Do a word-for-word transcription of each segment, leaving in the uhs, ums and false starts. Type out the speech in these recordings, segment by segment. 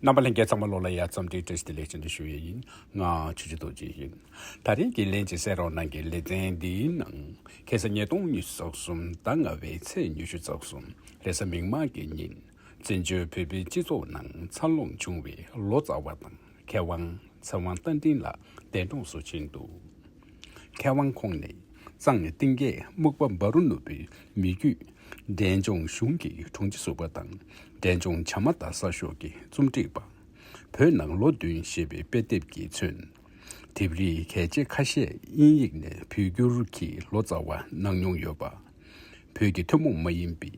རྣམ་པ་ལྷན་རྒྱས་ཚང་མ་ལོ་ལ་ཡ་འཚམས་འདྲི་བཀྲ་ཤིས་བདེ་ལེགས་བཅར་འདྲི་ཞུ་ཡས་ཡིན། ང་ཆུ་ཆུ་རྡོ་རྗེ་ཡིན། ད་རིང་གི་ལན་གཅིག་གསན་རོགས་གནང་གི་ལེ་ཚན་འདིའི་ནང་ཁ་སང་ཉིས་སྟོང་ཉི་ཤུ་རྩ་གསུམ་ཟླ་ལྔ་པའི་ཚེས་ཉི་ཤུ་རྩ་གསུམ་རེས་གཟའ་མིག་དམར་གྱི་ཉིན་བཙན་བྱོལ་བོད་པའི་སྤྱི་ཚོགས་ནང་འཚར་ལོངས་བྱུང་བའི་ལོ་ཙཱ་བ་དང་མཁས་དབང་ཚེ་དབང་རྟ་མགྲིན་ལགས་འདས་གྲོངས་སུ་ཕྱིན་འདུག། མཁས་དབང་ཁོང་ནི་གཙང་གཏིང་སྐྱེས་སྨུག་པ་འབའ་རུ་ནོར་བུའི་མི་རྒྱུད་འབྲས་ལྗོངས་གཞུང་གི་དྲུང་ཆེ་ཟུར་པ་དང་འབྲས་ལྗོངས་བྱམས་མ་དང་གསར་ཤོག་གི་རྩོམ་སྒྲིག་པ། བོད་ནང་ལོ་བདུན་ཞེས་པའི་དཔེ་དེབ་ཀྱིས་མཚོན། དེབ་རིགས་གལ་ཆེ་ཁ་ཤས་དབྱིན་ཡིག་ནས་བོད་བསྒྱུར་གྱིས་ལོ་ཙཱ་བ་གནང་མྱོང་ཡོད་པ། བོད་ཀྱི་ཐུན་མོང་མ་ཡིན་པའི་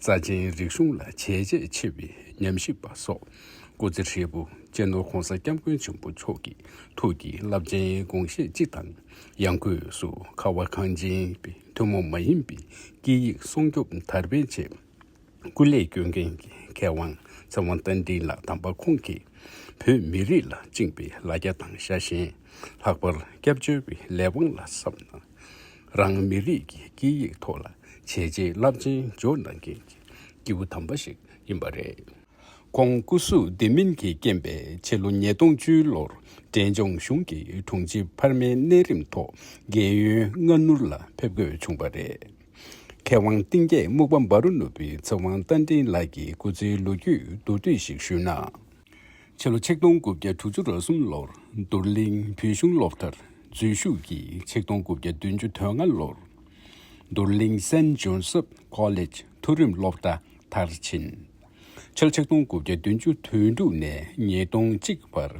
རྩ་ཆེན་རིག་གཞུང་ལ་བྱས་རྗེས་ཆེ་བའི་ཉམས་ཞིབ་པ་སོགས་སྐུ་ཚེ་ཧྲིལ་པོ་སྤྱི་ནོར་༸གོང་ས་༸སྐྱབས་མགོན་ཆེན་པོ་མཆོག་གི་ཐུགས་ཀྱི་རླབས་ཆེན་དགོངས་བཞེད་གཅིག་དང་། ཡང་སྒོས་སུ་ཁ་བ་གངས་ཅན་པའི་ཐུན་མོང་མ་ཡིན་པའི་སྐད་ཡིག་སྲུང་སྐྱོབ་དར་སྤེལ་ཆེད་སྐུ་ལས་བསྐྱོན་མཁན་གྱི་མཁས་དབང་ཚེ་དབང་རྟ་མགྲིན་ལགས་དམ་པ་ཁོང་གིས་བོད་མི་རིགས་ལ་བཅངས་པའི་ལ་རྒྱ་དང་ཤ་ཞེན། ལྷག་པར་སྐྱབས་བཅོལ་བའི་ལས་དབང་ལ་བསམ་ན། རང་མི་རིགས་ཀྱི་སྐད་ཡིག་ཐོག་ལ་བྱས་རྗེས་རླབས་ཆེན་འཇོག་གནང་མཁན་གྱི་སྐྱེས་བུ་དམ་པ་ཞིག་ཡིན་པ་རེད། ཁོང་སྐུ་གཟུགས་ལྡན་མིན་གྱི་རྐྱེན་པས་ཕྱི་ལོ་ཉིས་སྟོང་བཅུ་ལོར་འབྲས་ལྗོངས་གཞུང་གི་དྲུང་ཆེ་འཕར་མའི་གནས་རིམ་ཐོག་རྒས་ཡོལ་སྔ་སྣུར་ལ་ཕེབས་དགོས་བྱུང་བ་རེད། མཁས་དབང་གཏིང་སྐྱེས་སྨུག་པ་འབའ་རུ་ནོར་བུའི་ཚེ་དབང་རྟ་མགྲིན་ལགས་ཀྱི་སྐུ་ཚེའི་ལོ་རྒྱུས་མདོར་བསྡུས་ཤིག་ཞུས་ན། ཕྱི་ལོ་ཆིག་སྟོང་དགུ་བརྒྱ་དྲུག་ཅུ་རེ་གསུམ་ལོར་རྡོར་གླིང་བོད་གཞུང་སློབ་གྲྭར་འཛུལ་ཞུགས་ཀྱིས་ཆིག་སྟོང་དགུ་བརྒྱ་བདུན་ཅུ་དོན་ལྔ་ལོར་རྡོར་གླིང་Saint Joseph's College མཐོ་རིམ་སློབ་གྲྭ་མཐར་ཕྱིན། ཕྱི་ལོ་ཆིག་སྟོང་དགུ་བརྒྱ་བདུན་ཅུ་དོན་དྲུག་ནས་ཉིས་སྟོང་གཅིག་བར་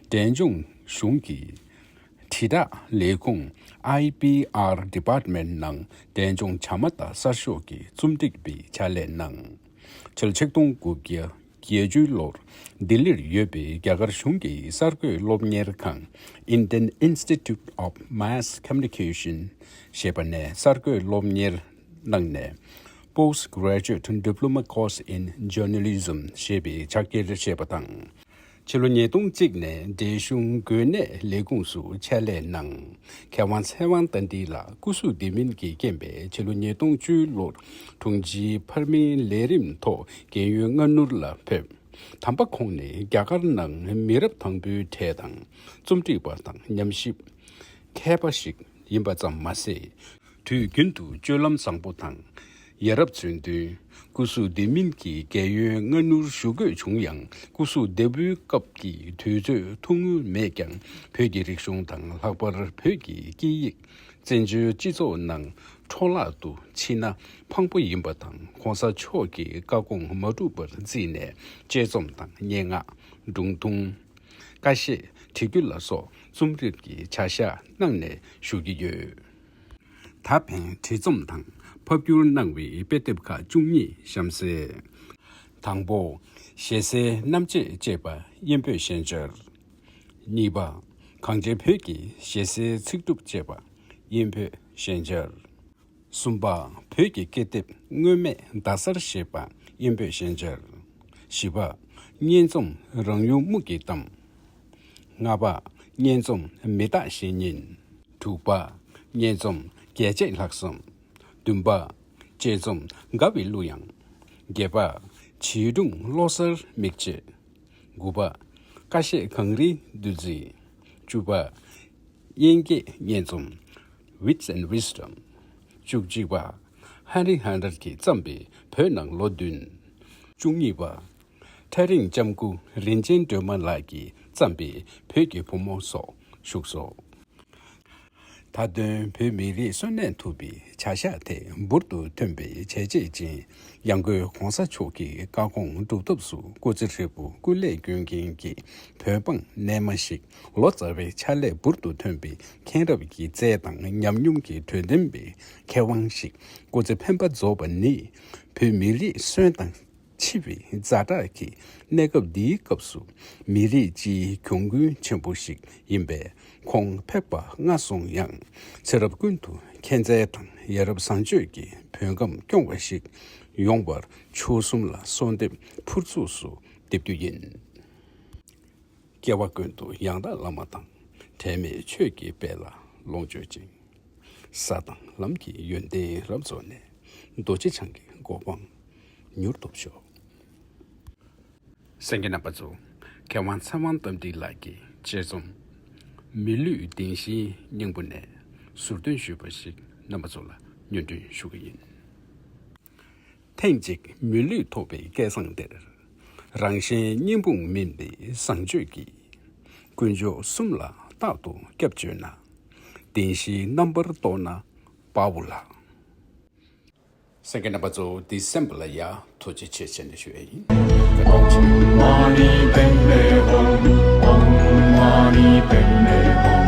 འབྲས་ལྗོངས་གཞུང་གི་དྲིལ་བསྒྲགས་ལས་ཁུངས་I P R Department ནང་འབྲས་ལྗོངས་བྱམས་མ་དང་གསར་ཤོག་གི་རྩོམ་སྒྲིག་པའི་ཕྱག་ལས་གནང་། ཕྱི་ལོ་ཆིག་སྟོང་དགུ་བརྒྱ་བརྒྱད་ཅུ་ལོར་ལྡི་ལིར་ཡོད་པའི་རྒྱ་གར་གཞུང་གི་གསར་འགོད་སློབ་གཉེར་ཁང་Indian Institute of Mass Communication ཞེས་པ་ནས་གསར་འགོད་སློབ་གཉེར་གནང་ནས་Postgraduate Diploma Course in Journalism ཞེས་པའི་ཕྱག་འཁྱེར་བཞེས་པ་དང་། ཕྱི་ལོ་ཉིས་སྟོང་གཅིག་ནས་འབྲས་གཞུང་འགོས་ནད་ལས་ཁུངས་སུ་ཕྱག་ལས་གནང་། མཁས་དབང་ཚེ་དབང་རྟ་མགྲིན་ལགས་སྐུ་གཟུགས་ལྡན་མིན་གྱི་རྐྱེན་པས་ཕྱི་ལོ་ཉིས་སྟོང་བཅུ་ལོར་དྲུང་ཆེའི་འཕར་མའི་ལས་རིམ་ཐོག་རྒས་ཡོལ་སྔ་སྣུར་ལ་ཕེབས། དམ་པ་ཁོང་ནི་རྒྱ་གར་ནང་མི་རབས་དང་པོའི་གྲས་དང་རྩོམ་སྒྲིག་པ་དང་ཉམས་ཞིབ་མཁས་པ་ཞིག་ཡིན་པ་ཙམ་མ་ཟད། དུས་རྒྱུན་དུ་སྤྱོད་ལམ་བཟང་པོ་དང་ཡ་རབས་མཛོད་འདུན། སྐུ་གཟུགས་ལྡན་མིན་གྱི་རྒས་ཡོལ་སྔ་སྣུར་ཞུ་དགོས་བྱུང་ཡང་། སྐུ་གཟུགས་བདེ་པོའི་སྐབས་ཀྱི་དུས་ཚོད་ཐུང་ངུ་མེད་ཀྱང་། བོད་ཀྱི་རིག་གཞུང་དང་ལྷག་པར་བོད་ཀྱི་སྐད་ཡིག་བཙན་བྱོལ་སྤྱི་ཚོགས་ནང་འཕྲོ་བརླག་ཏུ་ཕྱིན་ན་ཕངས་པོ་ཡིན་པ་དང་། ྋགོང་ས་མཆོག་གི་བཀའ་དགོངས་མ་བསྒྲུབ་པར་བརྩིས་ནས། དཔྱད་རྩོམ་དང་སྙན་ངག་སྒྲུང་ཐུང་། ཀ་ཤས། བྲིས་རྒྱུན་ལ་སོགས་རྩོམ་རིག་གི་བྱ་གཞག་གནང་ནས་བཞུགས་ཀྱི་ཡོད། ད་ཕན་བྲིས་རྩོམ་དང་ཕབ་བསྒྱུར་གནང་བའི་དཔེ་དེབ་ཁག་བཅུ་གཉིས་གཤམ་གསལ། དང་པོ། ཞེ་སའི་རྣམ་བཅད་ཅེས་པ་དབྱིན་བོད་ཤན་སྦྱར། གཉིས་པ། གངས་ཅན་བོད་ཀྱི་ཞེ་སའི་ཚིག་གྲུབ་ཅེས་པ་དབྱིན་བོད་ཤན་སྦྱར། གསུམ་པ། བོད་ཀྱི་སྐད་དེབ་སྔོན་མའི་བརྡ་གསར་ཞེས་པ་དབྱིན་བོད་ཤན་སྦྱར། བཞི་པ། སྙན་རྩོམ་རང་ཡུལ་སྨུག་གི་གཏམ། ལྔ་པ། སྙན་རྩོམ་མི་རྟག་བཤེས་གཉེན། དྲུག་པ། སྙན་རྩོམ་རྒྱལ་གཅེས་ལྷག་བསམ། བདུན་པ། དཔྱད་རྩོམ་དགའ་བའི་གླུ་དབྱངས། བརྒྱད་པ། བྱིས་སྒྲུང་བློ་གསར་མིག་འབྱེད། དགུ་པ། ཀ་ཤས་གངས་རིའི་བདུད་རྩི། བཅུ་པ། དབྱིན་སྐད་སྙན་རྩོམ་Wits and Wisdom། བཅུ་གཅིག་པ། ཧན་རི་ཧན་ཏར་གྱིས་བརྩམས་པའི་བོད་ནང་ལོ་བདུན། བཅུ་གཉིས་པ། ཐག་རིང་ལྕམ་སྐུ་རིན་ཆེན་སྒྲོལ་མ་ལགས་ཀྱིས་བརྩམས་པའི་བོད་ཀྱི་བུ་མོ་སོགས་བཞུགས་སོ། མཐའ་དོན་བོད་མི་རིགས་གསོན་གནས་ཐུབ་པའི་བྱ་གཞག་ཐད་འབུར་དུ་ཐོན་པའི་བྱས་རྗེས་ཅན། ཡང་སྒོས་ྋགོང་ས་མཆོག་གི་བཀའ་དགོངས་སྒྲུབ་ཐབས་སུ་སྐུ་ཚེ་ཧྲིལ་པོ་སྐུ་ལས་བསྐྱོན་མཁན་གྱི་བོད་འབངས་རྣལ་མ་ཞིག་ལོ་ཙཱ་བའི་ཕྱག་ལས་འབུར་དུ་ཐོན་པའི་མཁྱེན་རབ་ཀྱི་རྩལ་དང་ཉམས་མྱོང་གི་འགྲོས་ལྡན་པའི་མཁས་དབང་ཞིག་སྐུ་ཚེ་འཕེན་པ་རྫོགས་པ་ནི། བོད་མི་རིགས་གསོན་དང་འཆི་བའི་ཛ་དྲག་གི་གནས་སྐབས་འདིའི་སྐབས་སུ་མི་རིགས་སྤྱིའི་གྱོང་གུན་ཆེན་པོ་ཞིག་ཡིན་པས། ཁོང་ཕེབས་པ་སྔ་སོང་ཡང་། ཚེ་རབས་ཀུན་ཏུ་མཁྱེན་བརྩེ་དང་ཡ་རབས་བཟང་སྤྱོད་ཀྱི་བོད་ཁམས་སྐྱོང་བ་ཞིག་ཡོང་བར་མཆོག་གསུམ་ལ་གསོལ་འདེབས་ཕུར་ཚུགས་སུ་འདེབས་རྒྱུ་ཡིན། སྐྱེ་བ་ཀུན་ཏུ་ཡང་དག་བླ་མ་དང་། དྲན་མེད་ཆོས་ཀྱི་དཔལ་ལ་ལོངས་སྤྱོད་ཅིང་། ས་དང་ལམ་གྱི་ཡོན་ཏན་རབ་རྫོགས་ནས། རྡོ་རྗེ་འཆང་གི་གོ་འཕང་མྱུར་ཐོབ་ཤོག། གསན་མཁན་རྣམ་པ་ཚོ། མཁས་དབང་ཚེ་དབང་རྟ་མགྲིན་ལགས་ཀྱི་དཔྱད་རྩོམ། མི་ལུས་བདེན་བཞིའི་སྙིང་པོ་ནས་ཟུར་འདོན་ཞུས་པ་ཞིག་རྣམ་པ་ཚོ་ལ་སྙན་སྒྲོན་ཞུ་གི་ཡིན། ཐེངས་གཅིག་མི་ལུས་ཐོབ་པའི་སྐལ་བཟང་འདིར། རང་གཞན་གཉིས་འབུངས་སྨིན་པའི་བཟང་སྤྱོད་ཀྱིས། དཀོན་མཆོག་གསུམ་ལ་རྟག་ཏུ་སྐྱབས་བཅོལ་ན། བདེན་བཞིའི་རྣམ་པར་རྟོགས་ན་དཔའ་བོ་ལགས། གསན་མཁན་རྣམ་པ་ཚོ་འདི་གསན་པ་ལ་ཡ་ཐུགས་རྗེ་ཆེ་ཞེས་ནས་ཞུ་ཡ་ཡིན། ཨོཾ་མ་ཎི་པདྨེ་ཧཱུྃ། ཨོཾ་མ་ཎི་པདྨེ་ཧཱུྃ།